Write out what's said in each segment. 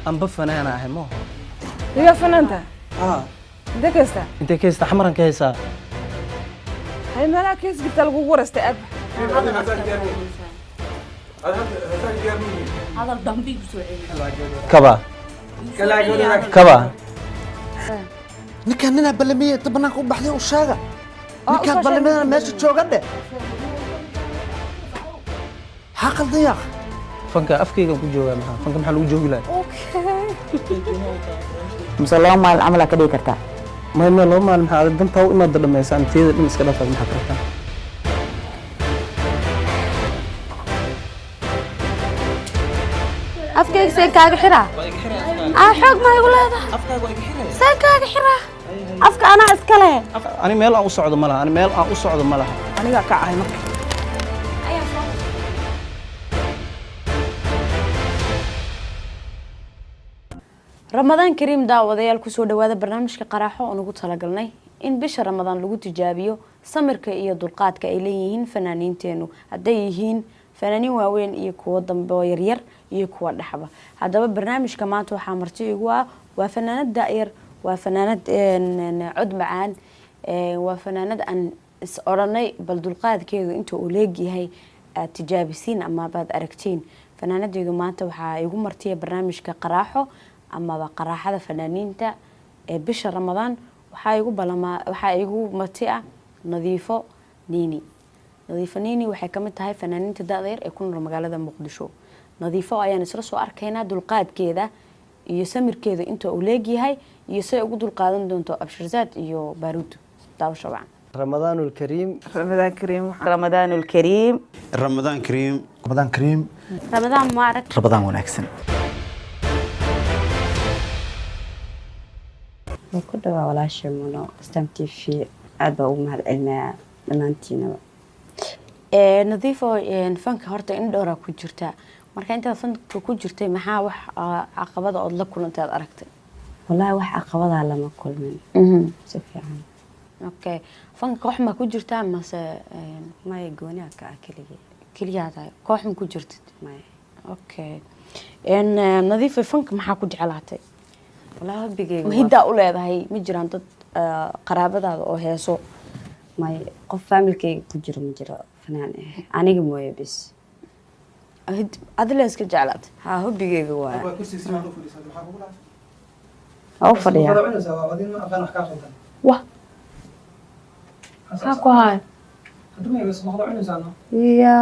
Anba fanaana ahay mo. Iga fanaanta intee ka haystaa? Intee ka haystaa? Xamaran ka haystaa. Hay, meelaha kees jirta lagugu wareystay aab. Hadal dambe igu soo celi. Kaba kaba. Ninkaan ninaa ballamiyey inta bannaanka u baxday u sheega ninkaan ballamiyadana meesha jooga dhe. Maxaa qaldan yaaq? Fanka afkaygan ku joogaa. Maxaa fanka maxaa lagu joogi lahaa? Mise 2 maalin camal aa ka dhigi kartaa? May, 2 maalin maxaa adag dantaa u imaada dhammaysaan teeda dhan iska dhafaad maxaa kartaa? Afkayga seen kaaga xiraa? Aa, xoog maa igu leedahay? Seen kaaga xiraa afka? Anaa iska leh. Ani meel aan u socdo ma laha, ani meel aan u socdo ma laha. Anigaa ka ahay marka. Ramadaan kariim daawadayaal, kusoo dhawaada barnaamijka Qaraaxo oo ugu talagalnay in bisha Ramadaan lagu tijaabiyo samirka iyo dulqaadka ay leeyihiin fanaaniinteenu, hadday yihiin fanaaniin waaweyn iyo kuwo dambe oo yaryar iyo kuwa dhexba. Haddaba barnaamijka maanta waxaa marti igu ah waa fanaanad da-yar, waa fanaanad cod macaan, waa fanaanad aan is odhanay bal dulqaadkeedu inta uu leegyahay aad tijaabisiin amabaad aragtiin. Fanaanadeedu maanta waxaa igu martiya barnaamijka Qaraaxo amaba qaraaxada fanaaniinta ee bisha Ramadaan. Waxaa igu balamaa, waxaa igu marti ah Nadiifo Niini. Nadiifo Niini waxay kamid tahay fanaaniinta da-da yar ee ku nool magaalada Muqdisho. Nadiifo ayaan isla soo arkaynaa dulqaadkeeda iyo samirkeeda inta uu leegyahay iyo say ugu dulqaadan doonto Abshirzaad iyo Baaruud. Daawasho wacan. رمضان الكريم. Ramadaan kariim. Ramadaan alkariim. رمضان كريم. Ramadaan kariim. Ramadaan mubaarak. Rabadaan wanaagsan. Waa ku dhawaa walaashay Muno Stam TV, aad baa ugu mahad celinayaa dhammaantiinaba. Nadiifo, fanka horta in dhowraa ku jirtaa. Marka intaad fanka ku jirtay maxaa wax caqabada ood la kulantay aad aragtay? Wallaahi wax caqabadaa lama kulmin, si fiican. Okay, fanka koox ma ku jirtaa mase Maya, gooniha ka ah keligii. Keliyaa tahay, koox ma ku jirtid? Maya. Okay, Nadiifo, fanka maxaa ku jeclaatay? Wallaahi hobigeyga Ma hiddaa u leedahay? Ma jiraan dad qaraabadaada oo heeso? Maya, qof faamilkeyga ku jiro ma jiro fanaan ah, aniga mooye bis. Adila iska jeclaatay? Haa, hobigeyga waa waa u fadhiyaa. Wah, maxaa ku haya? Ya.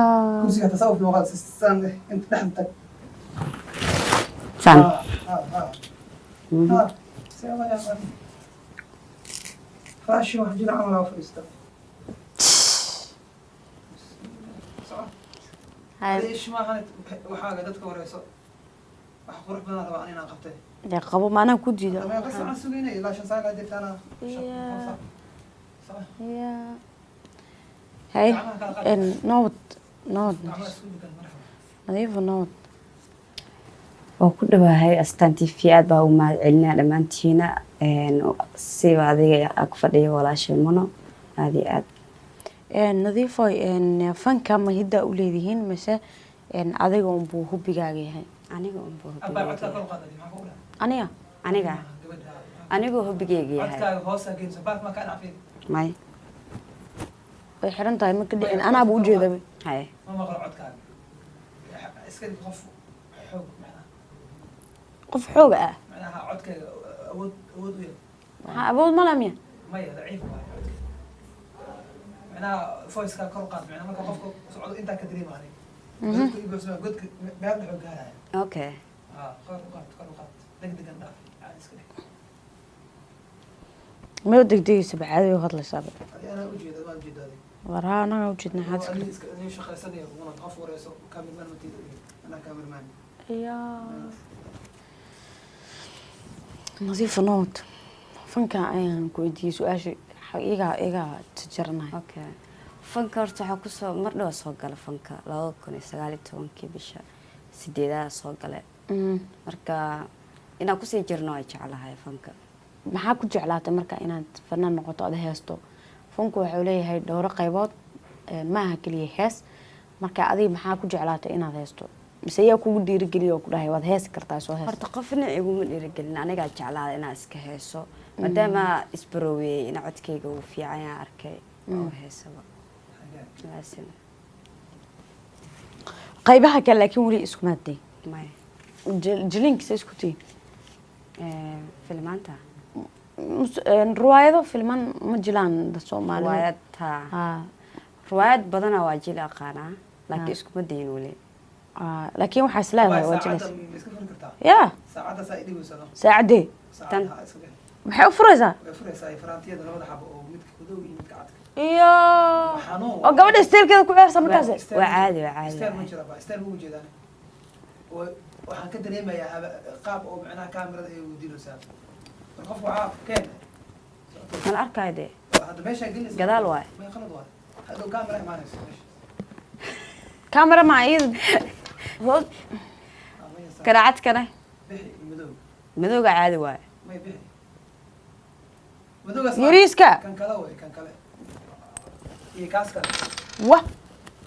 Saan. Dee qabo, maanaa ku diida? Ya hay, nabad nabad Nadiifo, nabad. Waa ku dhawaahay Astaan TV, aad baa ugu mahad celinaya dhammaantiina, siba adiga ag fadhiyo walaashay Muno, aad iyo aad. Nadiifo, fanka ma hiddaa u leedihiin mise adiga unbuu hubigaaga yahay? Aniga unbuu hobigeyga yahay. Aniga. Aniga aniguu hobigeyga yahay. May. Way xiran tahay, ma ka dhicin, anaaba ujeedaba. Haye. Qof xoog ah maxaa awood ma leh miya? Okay. Ma degdegaysa, bacaadi u hadlaysaaba. War haa, anaga ujeedna xaaska. Ya Nadiifa, nabad. Fanka ayaan ku weydiiyey su-aasha, iga tijaranay. Okay, fanka horta waxaa kusoo mar dhow soo gala fanka 2019-kii bisha sideedaad soo gale. Marka inaan kusii jirno ay jeclahay fanka. Maxaa ku jeclaatay marka inaad fanaan noqoto, aad heesto? Fanku wuxuu leeyahay dhowro qaybood, maaha keliya hees. Marka adiga maxaa ku jeclaatay inaad heesto? Mise yaa kugu dhiirigeliyo oo ku dhahay waad heesi kartaa, soo hees? Horta qofna iguma dhiirigelin, anigaa jeclaada inaan iska heeso, maadaama isbaroweeyey in codkayga uu fiican yahay arkay oo heesaba. Laasim. Qaybaha kale laakiin weli isku maaday? Maya. Jiliinkiisa isku tihiin? Filmaanta? Riwaayado filman ma jilaan dad Soomaalida? Riwaayad taa. Riwaayad badanaa waa jili aqaanaa, laakiin iskuma dayin weli. Laakiin waxaa is leedahay waa jilays. Saacadda ma iska furi kartaa? Ya. Saacadda saa idhibaysa, no? Saacadee? Tan. Saacadda ha iska bixi. Maxay u furaysaa? Way furaysaa faraantiyada labada xabo oo midka madow iyo midka cadka. Iyo xanuun. Oo gabadha steelkeeda ku ciyaarsa markaas? Waa caadi, waa caadi. Style ma jira ba, style ma ujeedaan. Waxaan ka dareemayaa qaab oo macnaha kaamirada ay weydiinaysaa. Mar qofku waxaa keen. Mal arkayo dee. Hadda meeshaa gelinaysa. Gadaal waay. May, qalad waay. Hadhow kaamira imaanayso meesha. Camera ma iyada hoos. Maya, Garaacadkana. Bixi madow. Madowga caadi waay. May, bixi madowgaas. Yariiska. Kan kale way, kan kale iyo kaas kale. Wa.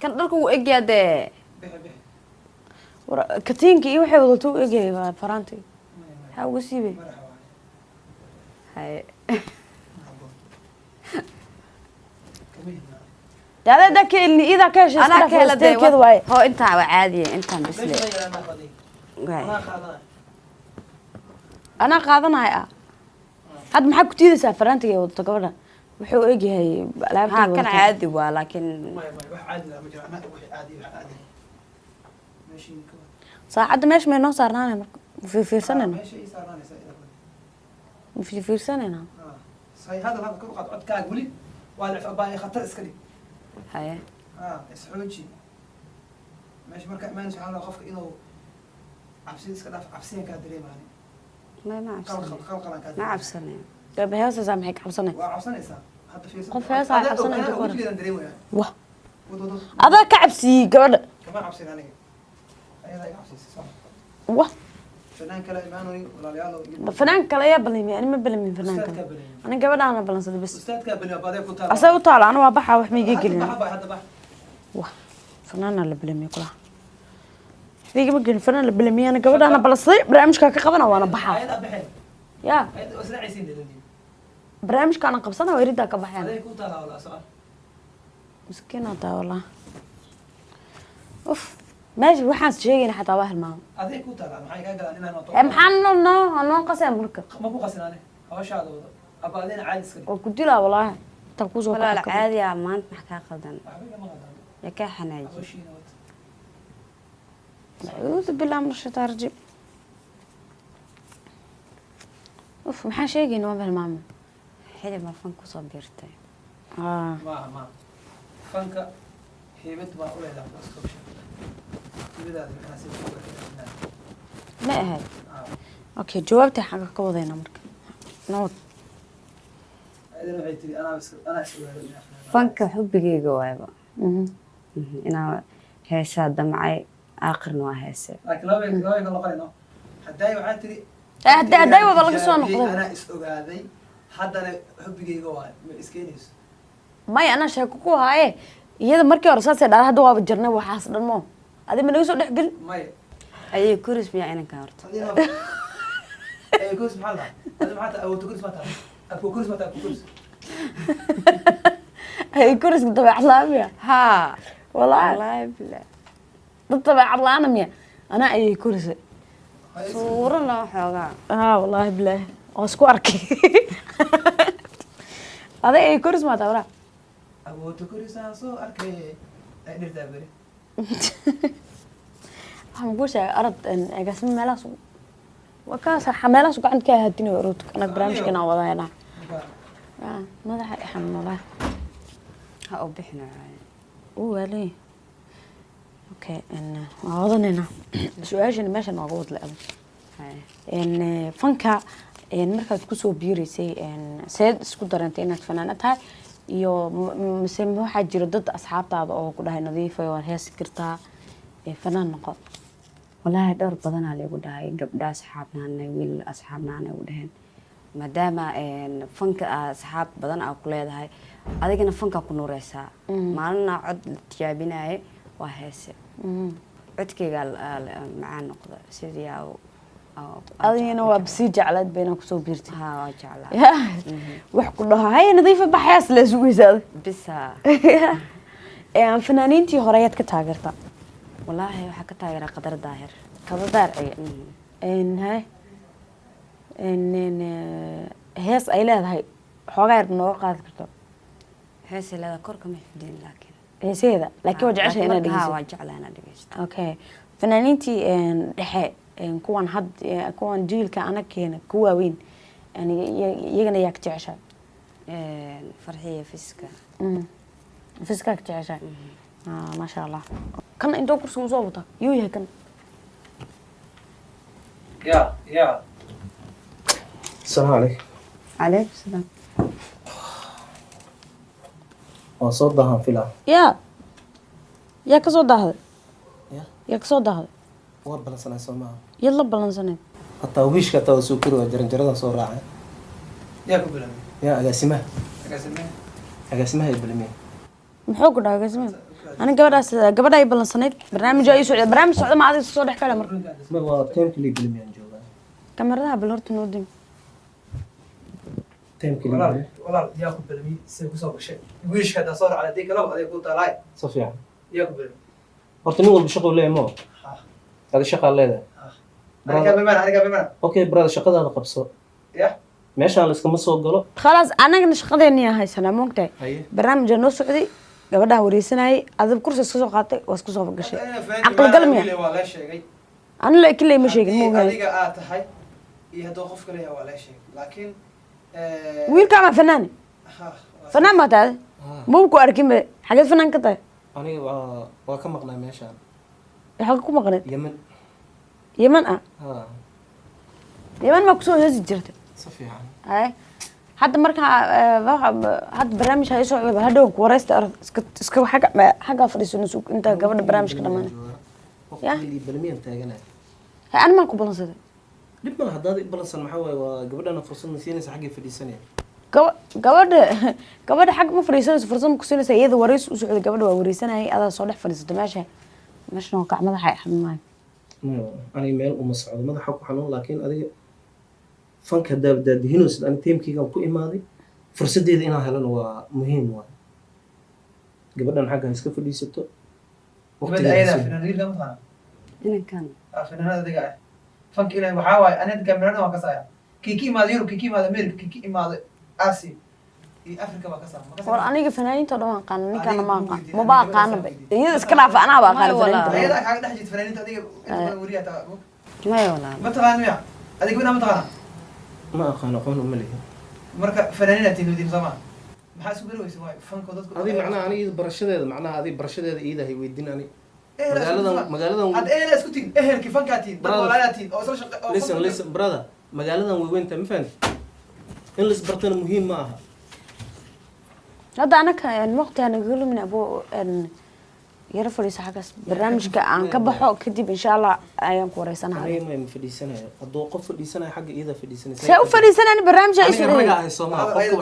Kan dharka wuu egyaa dee. Bixi, bixi. War katiinka iyo waxay wadato u egyahay waa faraanti. May, may. Maxaa uga siibay? Madaxa waay. Haye. Habboon. Kama hidnaa. Dee adaa daa ka elni, iyadaa ka heshay. Anaa ka hela dee. Steelkeeda waaye. Hoo, intaan waa caadiye, intaan bisle. Meesha la yaraanaa baday. Waay. Anaa qaadanaya. Anaa qaadanaya ah. Hadda maxaa ku tiidaysaa faraantiga ay wadato gabadha? Wuxuu u egyahay alaabta Ha, ay kan wadato. caadi waa, laakiin Maya, maya, wax caadi ah ma jiro. Anaa wixii caadi, wax caadi meeshiin ka wad. Saacadda meesha may noo saarnaanay marka ma fiirfiirsanayna? Meesha ii saarnaanaysa ila badan. Ma fiirfiirsanayna? Ah, say hadal, hadal kor u qaad codkaaga weli. Waa la baa khatar iska dhig. Haye. Ah, isxooji. Meesha marka imaanayso waxaa la rabaa qofka inuu cabsida iska dhaaf. Cabsiyan kaa dareemaani. May, ma qalqal cabsanayo. Qalqalan kaa Ma dareemaya. cabsanayo. Gabadha heesaysaa, maxay ka cabsanay? Waa cabsanaysaa hadda, fiirso. Qof heesaa Adaa- cabsanaya anaa ka hor. wejigeedan dareemaya. Wah. Wad, wad, wad. Adaa ka cabsiiyey gabadha. Kama cabsin aniga, ayadaa iga cabsiisay soo. Wah. Fanaan kale imaanayo, walaalayaalow iyo- Fanaan kale ayaa ballamiyay, ani ma ballamin fanaan Ustaadkaa kale. ballamiyey. Ani gabadhaana ballansaday bas. Ustaadkaa ballamiyey, baadee ku taala. Asaga u taala, ana waa baxaa, wax ma iga Hadda gelin. baxa baa, hadda bax. Wah, fanaanaa la ballamiyey kulaha, waxba igama gelin fanaan la ballamiyey. Ana gabadhaana ballansaday, barnaamijkaa ka qabana, waana baxaa. Ayadaa baxeen. Ya. Ayada israacaysiin dhalin. Barnaamijkaana qabsana, waa eridaa ka baxeen. Aday ku taalaa walaa socon. Miskiin taa wallah. Uf, meesha waxaan sheegayna xataa waa hilmaamo. Aday ku taalaa, maxay kaa galaan inaan Ee, maxaa noo noo qaseen marka? Ma ku qasin ane, hawshaada wado aba, adina caadi iska dhig. Waa ku dilaa walaahi intaan kuusoo Walaal kaco. caadi ah maanta, maxaa kaa qaldan? Waxba igama qaldan. Yaa kaa xanaaji? Hawshiina wad. Acuudu billahi min ashaytaan rajiim. Uf, maxaan sheegayna waaba hilmaamo. Xili ma fan kusoo biirtay? Maaha, maaha, fanka hiibad baa u leedahay iska hiibadaada maxaa si ku wanaagsan. Ma ahayd? Okay, jawaabta xagga ka wadayna marka nabad. Ayadana waxay tiri anaa is anaa is ogaado inaan fanaan. Fanka xubbigayga waayba. Inaa heesaa damcay, aakhirna waa heese. Laakiin laba kala noqonayno haddaay waxaa tiri. Eh, haddaay waba laga soo noqday. Anaa is ogaaday, haddana xubbigayga waay, ma iskeenayso? Maya, anaa sheeko ku haaye. Iyada markii hore saasay dhahday, hadda waaba jirnay waxaas dhan mo adi ma naga soo dhex gelin. Maya. Ayay koris miyaa inanka horta? Adina ay kuris maxaa lahaa? Adi maxaa tahay? Awoodta kuris ma tahay? Abko kuris ma tahay? Abko kuris. Ay, kuriska dabeecad la-aan miya? Haa. Walaahi. Wallaahi bilaa. Dad dabeecad la-aana miya anaa ayay kurisay? Suuro loo xoogaa. Haa, wallaahi bilaahi waa isku arkay. Aday ay koris maa tahay walaa? Awoodta kurisaan soo arkay ay dhirtaa beri. Waxaan kuu sheegay arad agaasimo meelahaas waa kaas meelahaas gacanta ka ahaatinayo aroodka anaga barnaamijkan aan wadahayna. Madaxa i xanuun walaahi. Ha u bixin waaye. Uu waalay. Okay, waan wadanaynaa su-aashani, meesha nooga wadla adag. Haye. Fanka markaad kusoo biiraysay, seed isku dareentay inaad fanaana tahay iyo mise waxaa jira dad asxaabtaada oo ku dhahay nadiifay waad heesi kartaa, fanaan noqo? Wallaahi dhowr badanaa laygu dhahay, gabdha asxaabnaanay, wiil asxaabnaanay ugu dhaheen maadaama fanka aa asxaab badan aa ku leedahay, adigana fankaa ku nuureysaa. Maalina cod la tijaabinaye waa heese. Codkeyga macaan noqda sidii Adigana waa sii jeclayd bayna kusoo biirtay. Haa, waa jeclaa. Ya, wax ku dhaho haye Nadiifa baxayaas la sugaysaa. Bisa. Fanaaniintii hore ayaad ka taageertaa? Wallaahi waxaa ka taageeraa Qadar Daahir. Qadar Daahir. Haye, hees ay leedahay xoogaa yar nooga qaadi karto? Heesay leedahay korka ma xifdin laakiin. Heesaheeda laakiin waa jeceshahay inaad Haa. dhegeysato? Waa jeclaa inaad dhegeysto. Okay, fanaaniintii dhexe, kuwan had kuwan jiilka anagkeena ku waaweyn, yani iyagana yaa ka jeceshahay? Farxiya Fiska. Fiskaa ka jeceshahay. Maasha Allah. Kan intoo kursiga usoo wata yuu yahay kan? Ya. Asalaamu calaykum. Calaykum salaam. Waan soo daahan filaa. Yaa kasoo daahday? Ya. Yaa kasoo daahday? Waa balansanay soo maaha? Yaad la balansaneed? Hataa wiishka hataa waa soo kori, waa jaranjaradan soo raacay. Yaa ku bilaabay? Yaa agaasimaha. Agaasimee? Agaasimaha ay balamiyeen. Muxuu ku dhahay agaasime? Ani gabadhaas, gabadha ay ballansanayd, barnaamij ay socda, barnaamij socda, ma adiga soo dhex kale marka? Ma waa timekii lii balamiyaan joogaa. Kamaradaha bal horta noo dim. Timekii lii Walaal. balamiyeen. Walaal, yaa ku bilaabay? Say kusoo gashay wiishka haddaa soo raacday hadii kalaba aday ku taalaay. Si fiican. Yaa ku bilaabay? Horta nin walba shaqo leeyahay moo. Adi shaqaa leedahay. Aniga bimana, aniga bimana. Okay brother, shaqadaada qabso. Ya. Meeshaan layskama soo galo. Khalaas, anagana shaqadeennii haysanaa, moogtahay? Haye. Barnaamijaa noo socday, gabadhaha wareysanayay, adab kursi iska soo qaatay, waa isku soo gashay. Caqli gal miya? Waa la sheegay. Ani la kilay ma sheegin. Haddii Moogtahay? adiga aad tahay iyo hadduu qof kale yahay waa la sheegay, laakiin Wiilkaa maa fanaani? Ha. Fanaan baa tahay, maba ku arkin be, xageed fanaan ka tahay? Aniga waa ka maqnaa meeshaan. Xagee ku maqneed? Yemen. Yeman ah? Ha. Yeman maa kusoo heesi jirta? Si fiican. Haye, hadda markaa hadda barnaamij hay socda, bal hadhow ku wareysta. Orod iska iska xagga xaggaa fadhiisano, sug inta gabadha barnaamijka dhamaanay. Ya. Waqtigii lii balamiyaan taaganaa. Hay, ani maan ku balansaday? Dhib mala haddaad i balansan. Maxaa waaye, waa gabadhana fursad ma siinaysa, xaggay fadhiisanaya. Gabadha xag ma fadhiisanayso, fursad ma ku siinaysa. Iyada wareys u socday, gabadha waa wareysanayay, adaa soo dhex fadhiisato meesha. Meeshan oo kac madaxa ay xanuunaayo. Maya, aniga meel uma socdo madaxa ku xanuun, laakiin adiga fanka haddaa daadihinaysid, ani timekeygaan ku imaaday, fursaddeeda inaan helana waa muhiim waay. Gabadhan xagga ha iska fadhiisato. Gabadha Waqtigeeda ayadaa ha finaanad wiilka ma taqaana? Inankan. Ah, finaanad adiga ah fanka ilahi waxaa waaye aniga kamerada waan kasaya, kii ka imaada Yurub, kii ka imaada America, kii ka imaada Asia iyo Africa baa kasaa, ma War kasaa? aniga fanaaniinta oo dhan waan aqaana, ninkaana ma aqaan, Adiga maba kuma aqaana ba. weydiin. Iyada iska dhaafa, anaa ba aqaana Maya walaa. fanaaniinta. Ayadaa kaaga dhex jirta fanaaniinta adiga inta badan weriyaa taa. Maya walaal. Ma taqaana miya adiga winaa ma taqaana? Ma aqaan, aqoon uma lihi. Marka fanaaniin aad tihiin soo ma maxaa isku beri weysa waay fanka dadku? Adi macnaha aniga barashadeeda, macnaha adi barashadeeda iidahay weydiin ani. Ehel isku magaaladan hadda ehel isku tihiin, ehelkii fankaa tihiin, dad Brother. walaalaa tihiin oo isla shaqe oo Listen, listen brother, magaaladan way weyntahay, ma fahanti? In la isbartana muhiim ma aha. Hadda anaka waqti aan nagaga lumin abo, yaro fadhiiso xaggaas, barnaamijka aan ka baxo kadib insha Allah ayaan ku wareysanahay. Aniga ma fadhiisanayo. Hadduu qof fadhiisanayo xagga iyada fadhiisanaysa. See u fadhiisanaan barnaamij ay Aniga socday? raga ahay soo maha, qofka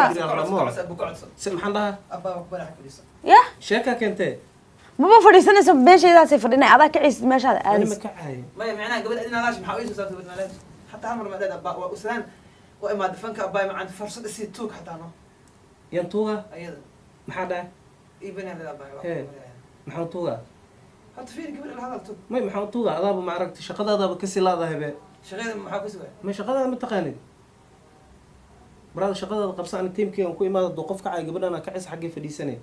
waxaa Se maxaan dhahaa? Ya. Sheekaa keentee. Maba fadhiisanaysa, meeshaydaasay fadhinay, adaa kacaysid meeshaada Ani ma aadaysid. kacayo. Maya, macnaha gabadha adina laash maxaa u soo saartay gabadha laash xataa hal mar ma dheed waa uslaan waa imaada fanka abaa macaan fursad isii tuug xataa no. Yan tuuga? Ayada. Maxaa dhahay? Iibana leed abaa. Hee. Maxaan tuugaa? Hadda fiir gabadha la hadal tuug. May, maxaan tuugaa? Adaaba ma aragti shaqadaadaaba kasii laadahay be. Shaqada maxaa ku sugay? Ma shaqadaada ma taqaanid brother, shaqadaada qabsa. Ani timekeygan ku imaada, hadduu qof kacayo gabadhana kacaysa xaggay fadhiisanaya.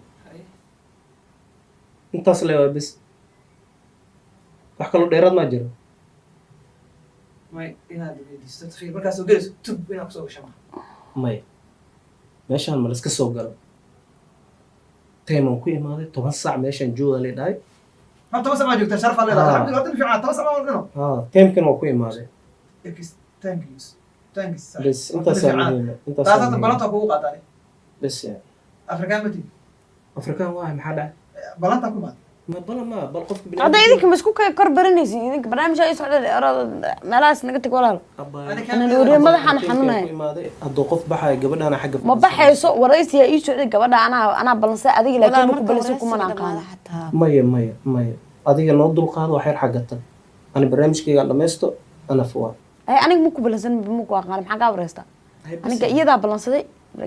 Intaas le waa bes, wax kaloo dheeraad maa jiro. May, inaad weydiisto fiir markaas soo gelayso tug inaad kusoo gasho ma Maya, meeshaan ma laska soo galo. Time aan ku imaaday, 10 saac meeshaan jooga lay dhahay. Horta 10 sac maa joogtaa, sharaf aa leedahay. Ah. Alxamdulillah, horta fiican 10 sac maa walgano. Ha, timekan waa ku imaaday. Thank you, thank you. Bes intaasaa muhiima, intaasaa Taas hadda muhiima. balanta kugu qaataane. Bes. Afrikaan ma tihi? Afrikaan waahay, maxaa dhahay? Balanta ku imaad. Ma bala ma bal qofka Hadda idinka ma isku kor baranaysid? Idinka barnaamij ay socda, meelahaas naga tag walaal. Ana wariye madaxaan xanuunaya. Ku imaaday, hadduu qof baxayo gabadhana xagga Ma baxayso, waraysiyaa ii socday, gabadha anaa ballansay adiga, laakiin ma ku balansan, kumana aqaano. Maya, maya, maya. Adiga noo dulqaado, wax yar xagga tag, ani barnaamijkaygaan dhammaysto, ana fuwaa. Ay, aniga maku balansan, maku aqaana, maxaa kaa wareystaa aniga? Iyadaa balansaday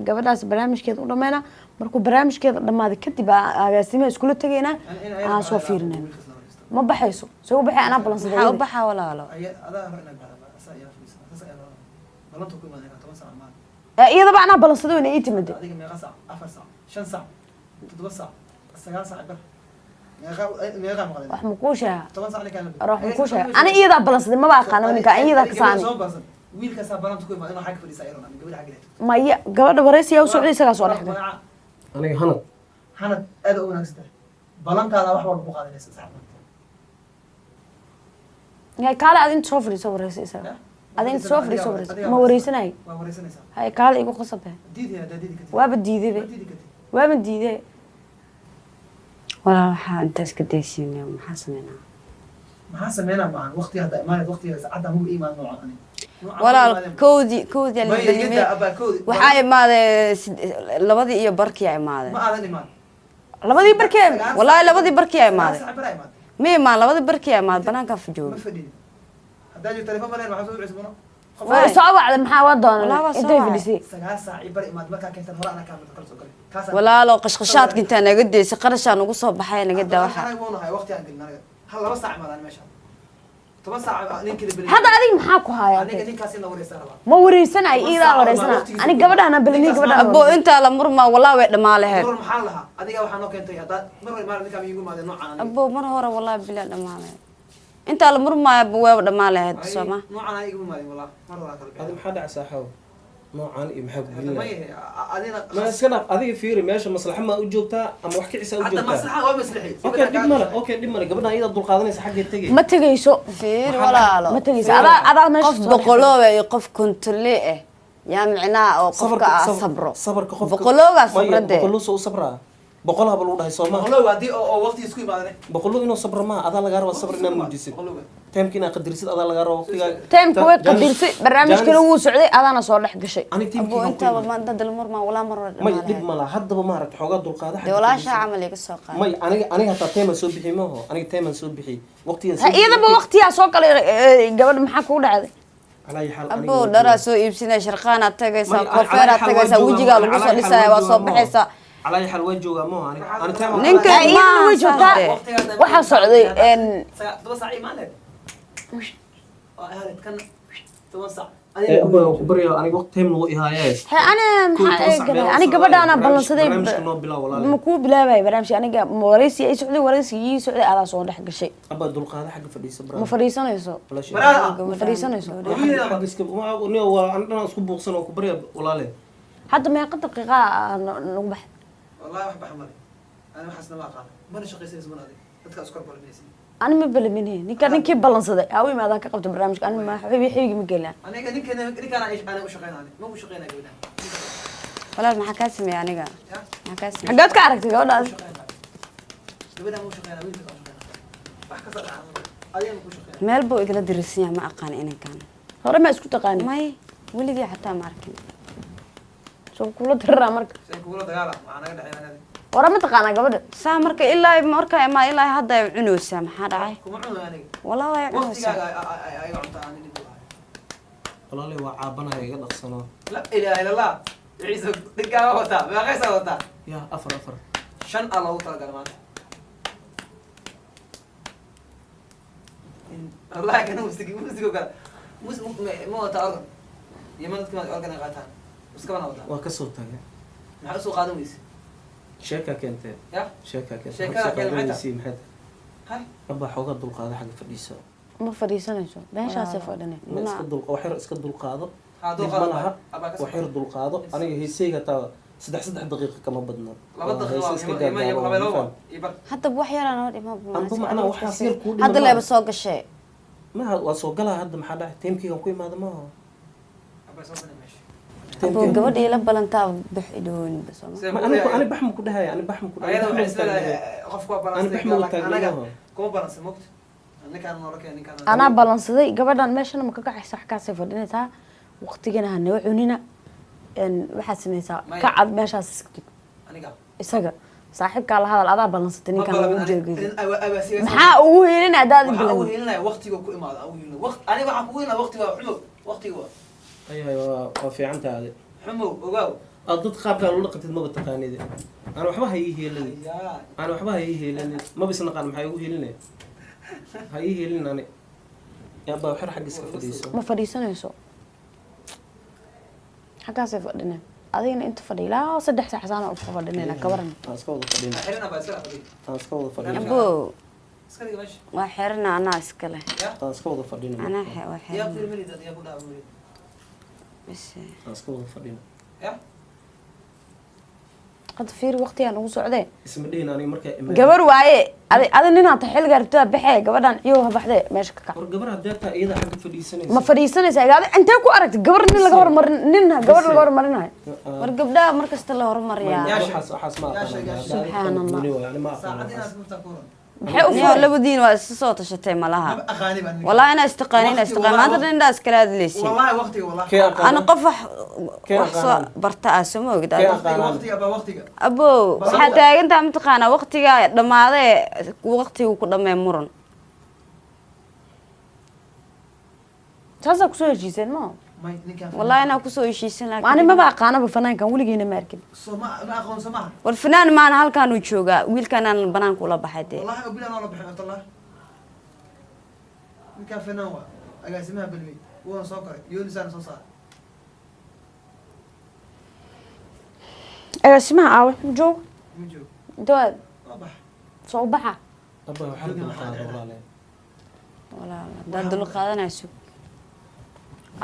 gabadhaas, barnaamijkeeda u dhammeynaa. Markuu barnaamijkeeda dhammaaday kadib agaasimaha iskula tegaynaa, aan soo fiirinayna. Ma baxayso, soo baxay, anaa balansaday Maxaa u iyada. Baxaa walaalo. Adaa hore inaad baxda, asaa ayaa fadhiisana, saas ayaa loo balanta ku imaanayna 10 saac maalin. Iyadaba anaa balansaday, wayna ii timide. Adiga meeqa saac? 4 saac, 5 saac, 7 saac, 9 saac bar, meeqa meeqa maqleen? Wax ma kuu sheega? 10 saac ninkaan la Wax ma kuu sheega? Ani iyadaa balansaday, maba aqaano ninka, iyadaa kasaani. Soo balsan wiilkaasaa balanta ku imaada inuu xagga fadhiisa ayadoo gabadha xagga leeto. Maya, gabadha wareysiyaa u socday, isagaa soo dhexgay. Aniga hanad. Hanad, aad u wanaagsan tahay, balantaada wax walba ku qaadanaysa saxda. Hay, kaale, ad inta soo fadhiiso, wareysa isaga. Ad inta soo fadhiiso, wareysa. Ma wareysanay? Waa wareysanaysaa. Hay, kaale, igu qasabe. Diidi haddaa diidi kartid. Waaba diidaybe. Ma diidi kartid. Waaba diiday. Walaal, waxaa intaas ka daysiinaya, maxaa sameynaa? Maxaa sameynaa maahan, waqti hadda imaanad, waqtiga saacadda mugu imaan noocan ani. Walaal, kowdii May la yimid. igada abaa kowdii. Waxaa imaaday labadii iyo barkii aa imaaday. Ma aadan imaan. Labadii barkee? Wallaahi labadii barkii aa imaaday. 9 saac bar aa imaaday. Ma imaan, labadii barkii aa imaaday, banaankaa jooga. Ma fadhin haddaa jiro telefoon ma leen, waxaa soo wicisa mano. Waa soo wacday, maxaa waa Walaa doonay? waa soo Intay wacday. fadhisay. 9 saac bar imaad markaa keentan hore anaa kaa kala soo galay. Walaalo, qashqashaadka intaa naga deysay, qarashaa nagu soo baxay, naga daa waxa. Anaga wuunahay waqti aan gelin, anaga hal 2 saac imaadaan meesha, 10 saac ninkii la beliyay. Hadda adiga maxaa ku haya? Aniga ninkaas in la wareysan rabaa. Ma wareysanay, iidaa wareysana. Ani gabadhaana balani, gabadhaan. Abo, intaa la murmaa walaa way dhamaa laheyd. Mar maxaa lahaa? Adiga waxaa noo keentay haddaa mar hore maalin ninkaa iigu imaadeen noocaan aniga. Abo, mar hore walaa bilaa dhamaa laheyd, intaa la murmaaya wayba dhamaa laheyd, sooma? Noocaan aniga iguma imaadeen walaa, mar hore kala Adi maxaa dhaca saaxaw noocaan iyo maxaa ku bixin. gelinaya? May adina. Ma iska dhaaf adiga, fiiri meesha, maslaxa ma u joogtaa ama wax kicisa u Hadda joogtaa? Maslaxa waa maslixi. Okay, dhib male, okay, dhib male, gabadhan iyadaa dulqaadanaysa, xaggee tegay. Ma tegayso. Fiir walaalo. Ma tegayso, adaa meesha Qof soo boqolooba iyo qof kontole ah yaa micnaha oo qofka ah sabro. Sabarka qofka Boqoloogaa Maya, sabradee. boqoloo soo u sabraa, boqol haba lagu dhahay, soo maha? Boqolow haddii oo waqti isku imaadane. Boqolo inuu sabro maaha, adaa lagaa rabaa sabr inaa muujisid. Boqolowga. Timeka inaa qadirisid adaa lagaa rabaa, waqtigaaga. Timeka way qadirsay, barnaamijkana wuu socday, adaana soo dhex gashay. Aniga Abo, timekeyga intaaba maanta dal murmaa walaa mar hore may dhamaa dhib laheyd. ma laha, haddaba maaragta xoogaa dulqaada Dee xagga walaashaa fadhiisa. Camal iga soo qaada. May, aniga hataa timean soo bixiyey maaho, aniga timean soo bixiyey, waqtigan Ha, iyadaba waqtiyaa soo galay. Gabadha maxaa kugu dhacday? Calaa ayi xaal, Abo, aniga dharaa soo iibsinaya, sharqaanaad tagaysaa, May, koofeeraad calaa ayi xaal tagaysaa, waa joogaa, wejigaa lagu soo calaa ayi xaal dhisaya, waa waa soo joogaa maaho. baxaysaa. Calaa ayi xaal waa joogaa maaho, aniga time Ninka Ha, iyadana way joogtaa. Saas. Waxaa socday 7 saac imaaned oo ahayd kan 10 saac. Abba, waan ku baryaa, aniga waqti time lagu ihaaye. He, ana 11 maxaa saac galay meel ani soo gabadhaana barnaamij- ballansaday. Barnaamijka noo bilaab walaal. Ma kuu bilaabay barnaamijka? Aniga wareysi ay socday, wareysi ii socday, adaa soo dhex gashay. Abba, dulqaada, xagga fadhiisa. Ma fadhiisanayso. Baraada. Ma fadhiisanayso. Waa an dhanaan isku buuqsan oo ku baryaa walaale. Hadda meeqa daqiiqa aa nagu baxay? Wallahi wax baxa male, ani waxaasna ma aqaana, mana shaqaysanaysa, mana adig dadka isku korbalinaysa. Ani ma balaminhe, ninka ninkii ballansaday aa u imaadaa ka qabta barnaamijka, ani ma xibigi ma gelina. Aniga ninkan ninkaan ana u shaqeynaa, ma ku shaqeynaa gabadhan. Walaal, maxaa kaa sameeyay aniga? Ya. Maxaa kaa sameeyay? Xaggeed ka aragtay gabadhaas? Gabadhan ma u shaqeynaa, wiilka u shaqeynaa, wax kasta dhaca adiga ma ku shaqeynaa. Meel buu igala dirisan yahay, ma aqaan inankan. Hore ma isku taqaani? May, weligii xataa ma arkin. Soo kula diriraa marka. Say kugula dagaala, waxaa naga dhexeeya anaga. Hore ma taqaanaa gabadha? Saa marka ilaa markaa imaa ilaa hadda ay cunaysaa, maxaa dhacay? Kuma cuno aniga. Walaa way cunaysaa. Waqtigaaga ayaga cunta, ani dhib u ahay. Walaale, waa caabanaya, iga dhaqsano. La ilaha illa Allah, ciise dhinkaaga wataa, meeqaysaa wataa? Ya, afar afar. Shan aa loogu talagalay maanta. Wallahi kana musigi musigo kale mus ma wataa organ yeman, dadka organ ay qaataan, muskabana wataa. Waa kasoo tagay. Maxaa usoo qaadan weyse? Sheekaa keentee. Ya. Sheekaa keentee. Sheekada Soo keentay maxay qaadanaysi maxay tahay? Hay. Abba, xoogaa dulqaada, xagga fadhiisa. Ma fadhiisanayso, meeshaasay fadhinay. Ma iska dul, wax yar iska dulqaado. Ha, Dhib dulqaado ma laha. abaa ka Wax yar dulqaado, aniga heesayga taa saddex saddex daqiiqa kama badna. Laba Waa daqiiqo heese waa iska ima gaagaaban, laba laba faham. iyo bar. Hadda wax yaraa noo dhima. Amba macnaha waxaas yar kuu dhiman Hadda maaha. leeba soo gashay. Maha, waa soo galaa hadda, maxaa dhacay? Timekeygan ku imaada maaha. Abaa soo banay meesha. Abo, gabadha ila balantaa bix idhoon sooma? Sidee Ma ku ani leeyahay? ani bax ma ku dhahaya, ani bax ma ku dhahaya. Ayada Bax ma waxay isleedahay taagnaa. qofku waa Ani balansay bax ma u laakiin anaga taagnaa. kuma balansay mogta, ninkaan noola keen ninkaan. Anaa ballansaday gabadhan, meeshana ma ka kacaysa, xaggaasay fadhinaysaa, waqtigana ha naga cunina. Waxaad samaysaa Maya. ka cad meeshaas iska tug. Aniga. Isaga Saaxiibkaa la hadal, adaa ballansatay Ma ninkan ballan lagu ani- jeegay. maxaa Maxaa ugu hiilinaya haddaad waxaa ugu ballamin? hiilinaya waqtiga ku imaada ugu hiilinaya waqti. Aniga waxaan kugu hiilinaya waqtiga waa xumow, waqtiga waa Ayahay, waa fiican tahay adi. Xumow, ogaaw. Aad dad qaabkaa loola dhaqantid maba taqaanid. Aan waxba ha ii heelin. Yaa. Aan waxba ha ii heelin, maba isnaqaan. Maxaa igu heelinaya? Ha ii heelin ani. Yaabaa, xer xagga iska fadhiiso. Ma fadhiisanayso, xaggaasay fadhineen, adigana inta fadhi ilaa 3 saac saana u fadhinayna, ka waran? Aan iska wada fadhina. Xirina baa iska fadhi. Aan iska wada fadhina. Abo. Iska dhiga meesha. Waa xirina, anaa iskale. Aan iska wada fadhina. Anaa waa yaa xirina. ku ilmalid, yaa ku dhaca mulid. Bas. Aan iska wada fadhina. Ya. Hadda fiiri, waqtigaa nagu socdee. Isma dhihin aniga markaa imaan. Gabar waaye adi ninaa ta xilligaa rabtada baxee, gabadhan ciyow ha baxdee, meesha ka kac. War gabar haddee taa iyada xagga fadhiisanaysa. Ma fadhiisanaysa? Adi intee ku aragtay gabar nin laga hormarin, nin gabar laga hormarinayo? War gabdhaha mar kasta la horumariyaa. Waxaas ma aqaana. Subxaan Allah. Ani ma aqaano Saacad inaad waxaas. murtaa ku oran. Maxay u Niyo furay? Labadiin waa isu soo tashatay malaha. Maba aqaani baan ninka. Wallahi inaa istiqaan, inaa Waqti istiqaan wallahi maanta dhan indhaa iskala hadlaysiin. Wallahi waqtiga, wallahi. Kee aqaana? Ana qof wax Kee wax soo aqaanaan? barta ah, soo ma ogid Kee adiga. Waqtiga, waqtiga baa waqtiga. Abo, waxaa taagantaa mataqaanaa waqtigaa dhammaadee, waqtigu ku dhamee muran. Saasaa kusoo heshiiseen ma? May ninkan. Wallahi inaa kusoo heshiisan laakiin Ani maba aqaanaba fanaankan, weligeena ma arkin. Soo ma ma aqoonso maaha. War fanaan maana, halkaan uu joogaa wiilkaan aan banaanka ula baxay dee. Wallahi oo bilan oo la bixin Abdallah. Ninkan fanaan waa agaasimaha balmi, wuuna soo koray, yoonisaan soo saaray. Agaasimaha aawe, ma joogo? Ma joogo. Inta waa Waa bax. soo baxa. Abba, waxaa dulqaada walaale. Walaal, haddaad dulqaadanayso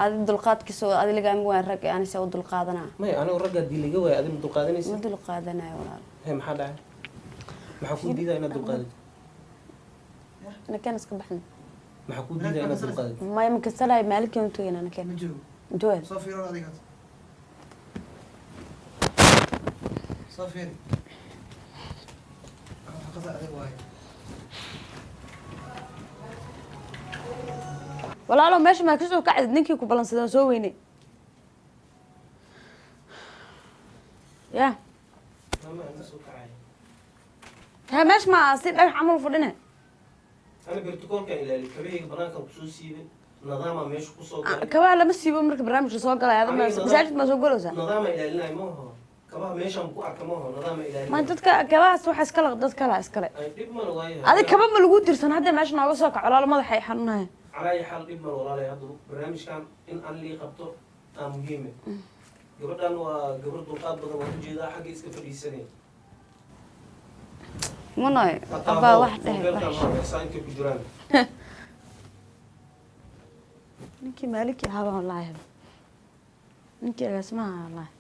adi dulqaadkiisa oo adi lagaama waan rag, anise u dulqaadanaa. Maya, anigu ragga haddii laga waayo, adi ma dulqaadanaysa? Ma dulqaadanayo, walaal. He, maxaa dhacay? Maxaa kuu diidaa inaad dulqaadatid? Nakeen, iska baxna. Maxaa kuu diidaa inaad dulqaadatid? Maya, ma kasalayo, maalinkan u tagayna, nakeen. Ma joogo. Inta waa Soo fiiro adiga, soo fiiri. Waxa qasa adiga waaye. Walaalo, meesha maa kasoo kacdid? Ninkii ku ballansadaan soo weynay ya. Mama, ana soo kacay. Ha, meesha maa si dhagax camal u fadhine. Ana brotokoolkan ilaali, kabahayga banaankan kusoo siibay, nadaamaa meesha kusoo galay. Kabaha lama siibo marka barnaamijka soo galaya. Adama masaajid maa soo galaysaa? Nadaama ilaalinay ma aho, kabaha meeshaan ku arka ma aho, nadaama Ma ilaalinay. dadka kabahaas waxa iskale, dad kala iskale. Ay, dhib mal waayahay. Adi kaba ma lagu dirsan hadda? Meesha nooga soo kaco, walaalo, madaxay xanuunaya. Calaa ayi xaal, dhib mal walaalay. Hadda barnaamijkan in aan lii qabto aa muhiime. Gabadhan waa gabar dulqaad badan, waan ujeedaa, xagga iska fadhiisanaya. Munoy. Hataa Abaa, hoo, wax dheh. mobeelkan Wax hoo, heesaa intay ku jiraan. Ninkii maalikii ahaaba wallaahi, ninkii agaasimaha ahaa wallaahi.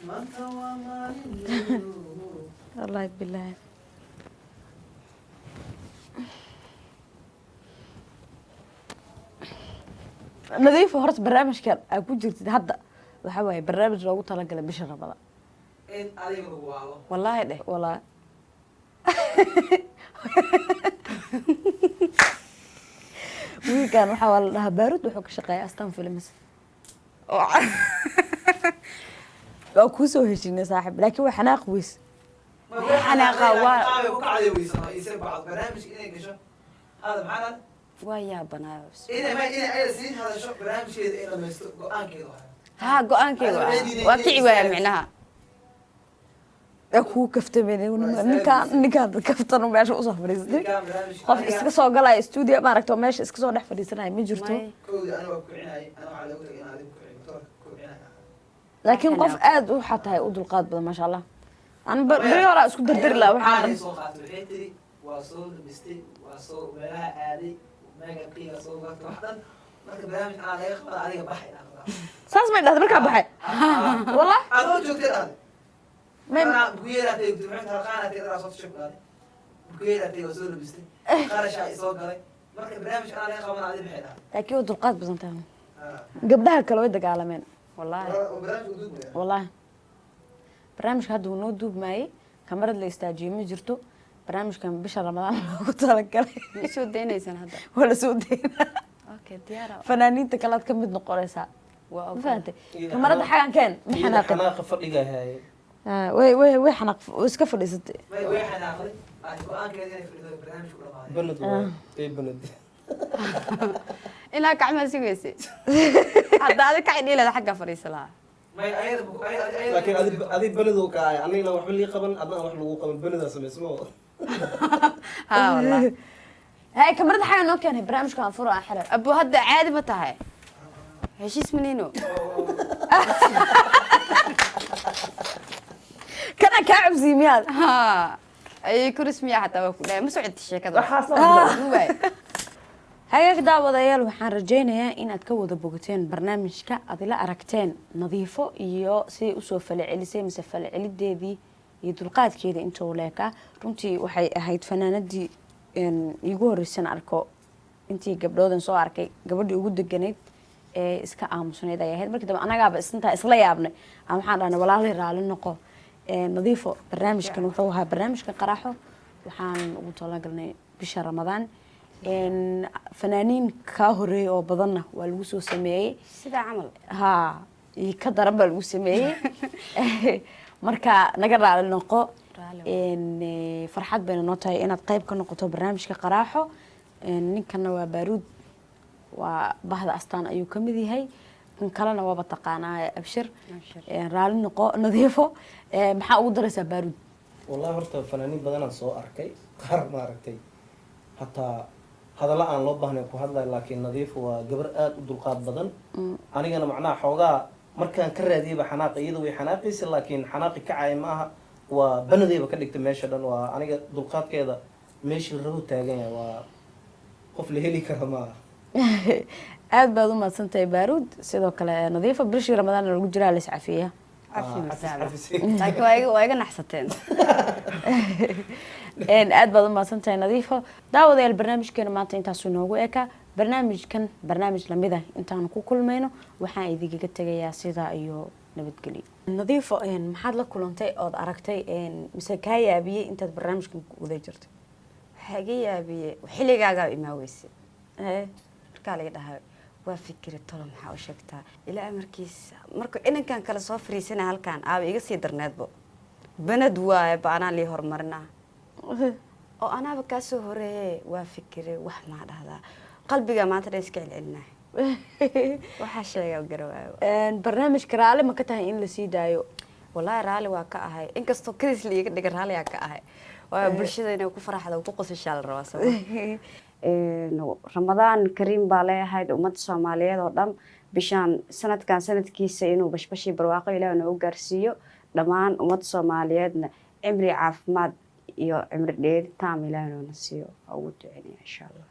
Maanta waa maalin. Wallaahi bilaahi. Nadiifo, horta barnaamijkan aa ku jirtid hadda waxaa waaye barnaamij loogu talagalay bisha Ramadaan. In adiga lagu waalo. Wallaahi dheh. Wallaahi wiilkan waxaa waa la dhahaa Baarud, wuxuu ka shaqeeyaa Astan Films. Waa kuusoo heshinay saaxib, laakiin waa xanaaq weys. Xanaaqa Qaabay ku kacday weysan oo isir bacdo barnaamijka inay gasho hada maxaa? Waa yaabanaayo. Inay ayada sii hadasho, barnaamijkeeda ay dhamaysto, go-aankeeda waa. Haa, go-aankeyga waa kici waaya micnaha. Waa kugu kaftameen ninkaan, ninkaan kaftan meesha usoo fadhiistay. Ninkaan barnaamijka Qof iska soo galaya studio maaragta oo meesha iska soo dhex fadhiisanaya ma jirto. May. Kowdii aniga waa kucinayay, ana waxaa loogu tagay in adiga kucin motorka kucinaya. Laakiin qof aad u xatahay u dulqaad badan, maasha Allah. An beri horaa isku dardari lahaa waxaan Waxaan dhan. soo qaatay, waxay tiri waa soo labistay, waa soo meelaha aaday, make-upkayga soo gatay, wax dhan. Marka barnaamij anaa laga qabada, adiga baxay aan qabaa. Saas may dhahday markaa baxay wallah? Adoo joogtay dhahday. May. Anaa bukuyeeraatay, maxay taraqaanaatay, dharaa soo tashay ku dhahday. Bukuyeeraatay, waa soo labistay, qarashaa i soo galay, marka barnaamij anaa laga qabana, adiga baxay dhahday. Laakiin waa dulqaad badan tahay, gabdhaha kale way dagaalameen. Wallaahi. Oo barnaamijka duubaya. Wallahi barnaamijka hadda wuu noo duubmaayey, kamarad la istaajiyey ma jirto. Barnaamijkan bisha Ramadaan loogu talagalay. Ma soo daynaysaan hadda? Waa la soo daynaa. Okay, diyaara. Fanaaniinta kalead ka mid noqonaysaa. Waa Ma ogol. fahantay? Kamarada xagan keen, ma Iyada xanaaqin. Xanaaqa fadhiga haaye. Way way way xanaaq iska fadhiisatay. Way xanaaqday, go-aankeeda inay fadhido barnaamijku dhamaaday. Banad waay, ee banad. Ilaa gacmaha sugaysay hadda adi ka cidhiilada xagga fadhiisa lahaa. May ayada Laakiin adi adi banadoo ka ahay, anigana waxba lii qaban, adna aan wax lagu qaban, banadaa samaysmo. Haa wallah. Hay, kamarada xaga noo keenay, barnaamijka aan furo aan xiray. Abu, hadda caadi ma tahay? Heshiis manino. Kana kaa cabsiye miyaad? Haa, ayay kuris miya xataa waa ku dhahay ma socoti sheekada. Waay. Hagaag daawadayaal, waxaan rajaynayaa inaad ka wada bogateen barnaamijka, aad ila aragteen Nadiifo iyo siday usoo falcelisay mise falcelideedii iyo dulqaadkeeda intuu leekaa. Runtii waxay ahayd fanaanadii iigu horreysan arko intii gabdhoodan soo arkay, gabadhii ugu deganayd ee iska aamusnayd ay ahayd. Markii dambe annagaaba isintaa isla yaabnay ama waxaan dhahnay walaalay raali noqo. Nadiifo, barnaamijkan wuxuu ahaa barnaamijka qaraaxo, waxaan ugu talagalnay bisha Ramadaan. Fanaaniin kaa horeeyay oo badanna waa lagu soo sameeyey. Sidaa camal. Haa, iyo ka daran baa lagu sameeyey. Marka naga raali noqo. Raali. Farxad bayna noo tahay inaad qayb ka noqoto barnaamijka qaraaxo. Ninkana waa Baaruud, waa bahda Astaan ayuu ka mid yahay, kan kalena waaba taqaanaa, Abshir. Abshir. Raali noqo Nadiifo. Maxaa ugu daraysaa, Baaruud? Wallahi horta fanaaniin badanaan soo arkay, qaar maaragtay hataa hadalla aan loo baahnayn ku hadlayo, laakiin Nadiif waa gabar aada u dulqaad badan. Anigana macnaha xoogaa markaan ka raadiyeyba xanaaqa, iyada way xanaaqaysa, laakiin xanaaqi kacaya ma aha, waa banadeyba ka dhigtay meesha dhan. Waa aniga dulqaadkeeda meeshii la rabo taagan yahay, waa qof la heli kara ma aha. Aad baad u mahadsantahay, Baaruud. Sidoo kale Nadiifa, bishii Ramadaan lagu jiraa, la iscafiya. Cafi. Ah, Masaaba. Cafis. Laakiin waa iga naxsateen. Aad baad u mahadsantahay, Nadiifo. Daawadayaal, barnaamijkeena maanta intaasuu noogu eka. Barnaamijkan barnaamij lamid ah intaanu ku kulmayno, waxaan idinkaga tegayaa sidaa iyo nabadgelyo. Nadiifo, maxaad la kulantay ood aragtay mise kaa yaabiyey intaad barnaamijkan ku guda jirtay? Waxaa iga yaabiyey xilligaagaa imaa weyse. Markaa laga dhahay waa fikiri, tolo maxaa u sheegtaa ilaa amarkiisa markuu inankan kale soo fariisana halkan aaba iga sii darneedbo, banad waaye ba anaa lii horumarinaa oo anaaba kaa soo horeeye. Waa fikire, wax maa dhahdaa, qalbiga maanta dhan iska celcelinaa, waxaa sheegaa garawaayo. Barnaamijka raali ma ka tahay in lasii daayo? Wallaahi raali waa ka ahay, inkastoo kadis la iiga dhiga raaliyaa ka ahay, waayo bulshada inay ku faraxda ku qosashaa la rabaa. Soo Ramadaan kariim baa leeyahay ummadda Soomaaliyeed oo dhan. Bishaan sanadkan sanadkiisa inuu bashbashii barwaaqo Ilaah noogu gaarsiiyo, dhammaan ummadda Soomaaliyeedna cimri caafimaad iyo cimri dheeri taam Ilaah noona siiyo waa ugu duceynaya insha Allah.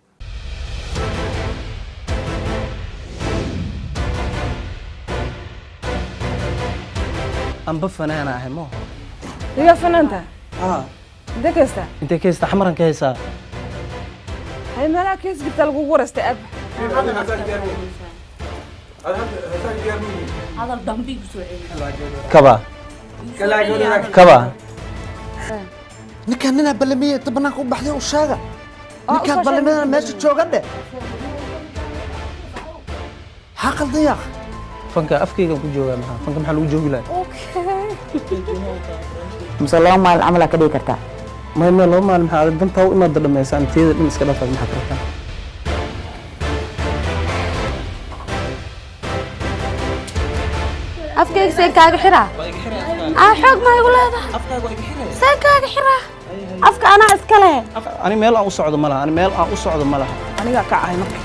Amba fanaana ahay maaha. Iga fanaanta. Haa. Intee ka haystaa? Intee ka haystaa? Xamaran ka haysaa. Hay, meelaha kees jirta lagugu wareystay aab. Hadal dambi igu soo celi. Kaba kaba. Ninkaan ninaa ballamiyey inta banaanka u baxday u sheega, ninkaan ballamadana meesha joogan dheh, maxaa qaldan yaaq? Fanka afkayga ku joogaa, maxaa fanka maxaa lagu joogi lahaa? Mise 2 maalin camal aa ka dhigi kartaa? May 2 maalin maxaa adag dantaa u imaada dhamaysaan teeda dhan iska dhafaad, maxaad rabtaa? Afkayga seen kaaga xiraa? Aa, xoog maa igu leedahay? Seen kaaga xiraa afka? Anaa iska leh. Ani meel aan u socdo ma laha, ani meel aan u socdo ma laha. Anigaa ka ahay marka.